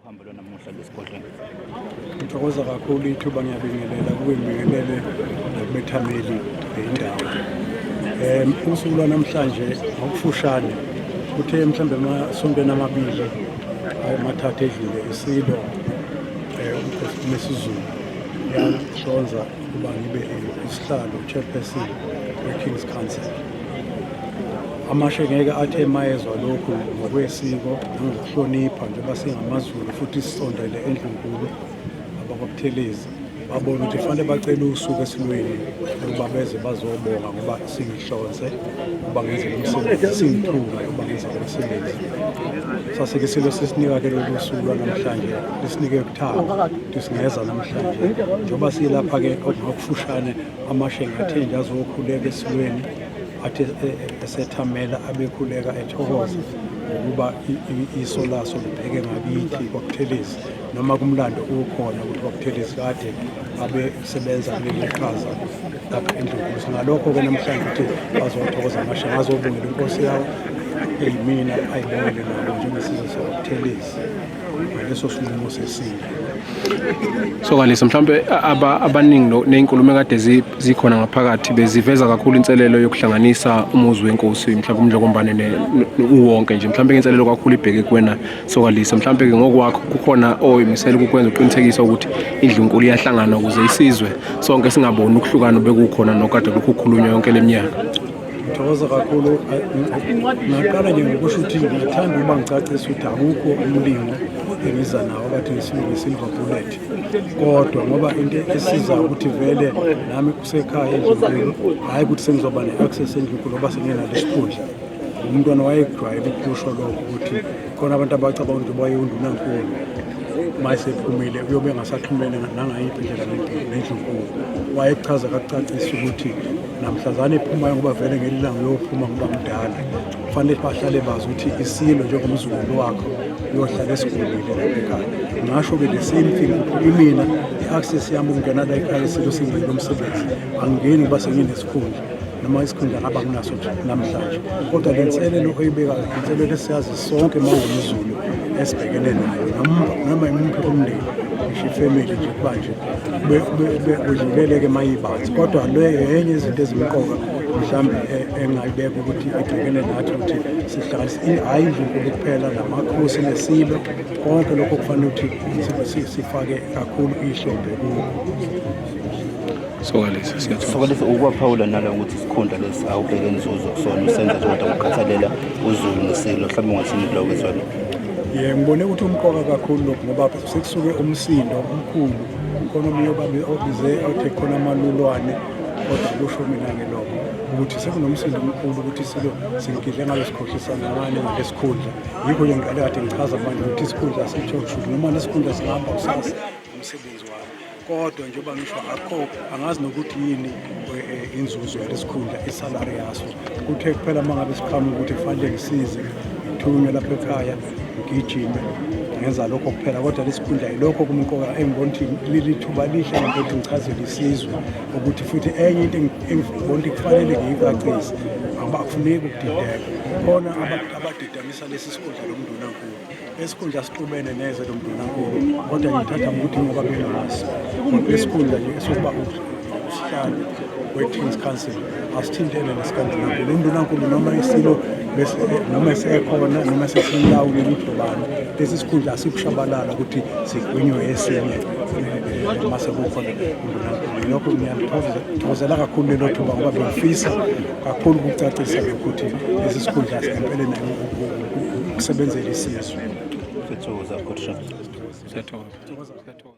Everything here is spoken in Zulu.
Uhambo lwanamuhla lwesigodlweni. Ngithokoza kakhulu ithuba, ngiyabingelela kube ngibingelele nakubethameli beyindawo. Usuku lwanamhlanje ngokufushane kuthe mhlawumbe emasontweni amabili amathathu edlule isilo uMkhosi Misuzulu yangihlonza ukuba ngibe isihlalo, chairperson we-King's Council. Amashe ngeke athe mayezwa lokhu ngokwesiko nangokuhlonipha, njengoba singamaZulu futhi sisondele endlunkulu abakwaButhelezi, babona ukuthi kufanele bacele usuku esilweni ukuba beze bazobonga ngoba singihlonze ukuba ngenze lo msebenzi, singithume ukuba ngenze lo msebenzi. Sase-ke isilo sesinika-ke lolu suku lwanamhlanje, lisinike kuthaba ukuthi singeza namhlanje njengoba silapha-ke. Ngokufushane, amashe athe nje azokhuleka esilweni, athi esethamela abekhuleka ethokoza ngokuba iso laso libheke ngakithi kwaButhelezi, noma kumlando ukhona ukuthi kwaButhelezi kade abesebenza kuleli qhaza lapha endlunkulu. Ngalokho-ke namhlanje ukuthi bazothokoza amashe, ngazobongela inkosi yawo eyimina, ayibongele nabo njengesizwe sakwaButhelezi ngaleso sinqumo sesilo. Sokalisa, mhlawumbe abaningi ney'nkulumo ekade zikhona ngaphakathi beziveza kakhulu inselelo yokuhlanganisa umuzi wenkosi, mhlawumbe uMdlokombane uwonke nje. Mhlawumbe inselelo kakhulu ibheke kuwena, Sokalisa. Mhlawumbe-ke ngokwakho kukhona oyimisela ukukwenza uqinisekisa ukuthi indlunkulu iyahlangana ukuze isizwe sonke singaboni ukuhlukana bekukhona nokade lokhu kukhulunywa yonke le minyaka. Ngithokoza kakhulu. Ngaqala nje ngokusho ukuthi ngiyathanda ukuba ngicacise ukuthi akukho umlingo engiza nawo abathi nge-silver bullet, kodwa ngoba into esiza ukuthi vele nami kusekhaya endlunkulu, hhayi ukuthi sengizoba ne-access endlunkulu ngoba senginalo isikhundla. Umntwana wayekujwayele ukusho lokho ukuthi khona abantu abacabanga ukuthi wayewundunankulu, uma esephumile uyobe engasaxhumene nangayiphi indlela nendlunkulu. Wayechaza kakucacisa ukuthi namhlazane ephumayo, ngoba vele ngelilanga uyophuma ngoba mdala, kufanele bahlale bazi ukuthi isilo njengomzukulu wakho uyohlala esigulile lapha ekhaya. Ngasho-ke the same thing ukuthi kimina i-access yami ukungena la ekhaya isilo singeke umsebenzi, angingeni kuba senginesikhundla noma isikhundla ngaba nginaso nje namhlanje. Kodwa le nselelo oyibekayo inselelo esiyazi sonke uma ungumZulu esibhekene nayo, noma imuphi umndeni, ngisho ifamily nje, kuba nje kudluleleke mayibanzi. Kodwa le yenye izinto ezimqoka mhlawumbe engayibeka ukuthi ibhekene nathi, ukuthi sihlanganise hhayi indlunkulu kuphela, namakhosi nesilo konke lokho kufanele ukuthi sifake kakhulu ihlombe kuko. Sokalisa, siyathokoza. Sokalisa, ukwaphawula nalo ukuthi isikhundla lesi awubheke inzuzo kusona, usenza nje kodwa ukukhathalela uZulu nesilo. Mhlawumbe ungathini kuloko ezweni? Ye, ngibone ukuthi umqoka kakhulu lokhu ngoba sekusuke umsindo omkhulu khona, omunye obize othe khona amalulwane, kodwa kusho mina-ke lokho ukuthi sekunomsindo omkhulu ukuthi isilo singidle ngalo, sikhohlisana ngani ngalesikhundla. Yikho nje ngiqale kade ngichaza manje ukuthi isikhundla sitho kusho noma nesikhundla singahamba kusasa umsebenzi wami, kodwa njengoba ngisho akho angazi nokuthi yini inzuzo yalesikhundla, isalary yaso. Kuthe kuphela uma ngabe siqhamuka ukuthi kufanele ngisize, ngithunywe lapha ekhaya, ngigijime ngenza lokho kuphela. Kodwa lesikhundla yilokho kumqoka engibona ukuthi lilithuba lihle ngempela ukuthi ngichazele isizwe ukuthi futhi enye into engibona ukuthi kufanele ngiyicacise, ngoba akufuneki ukudideka khona abadidanisa lesi sikhundla lomndunankulu. Esikhundla sixubene neze lo mndunankulu, kodwa ngithatha ngokuthi ngoba bengazi, kodwa esikhundla nje esokuba usihlalo we-King's Council asithintene nesikandunankulu. Undunankulu noma isilo noma esekhona noma sesimlawule ukuthi ubani, lesi sikhundla asikushabalala ukuthi sigwinywe esinye mase kukhona undunankulu. Yilokho ngiyalithokozela kakhulu lelo thuba ngoba bengifisa kakhulu ukucacisa ukuthi lesi sikhundla empeleni ukusebenzela isizwe. Siyathokoza, Godshap. Siyathokoza. Siyathokoza.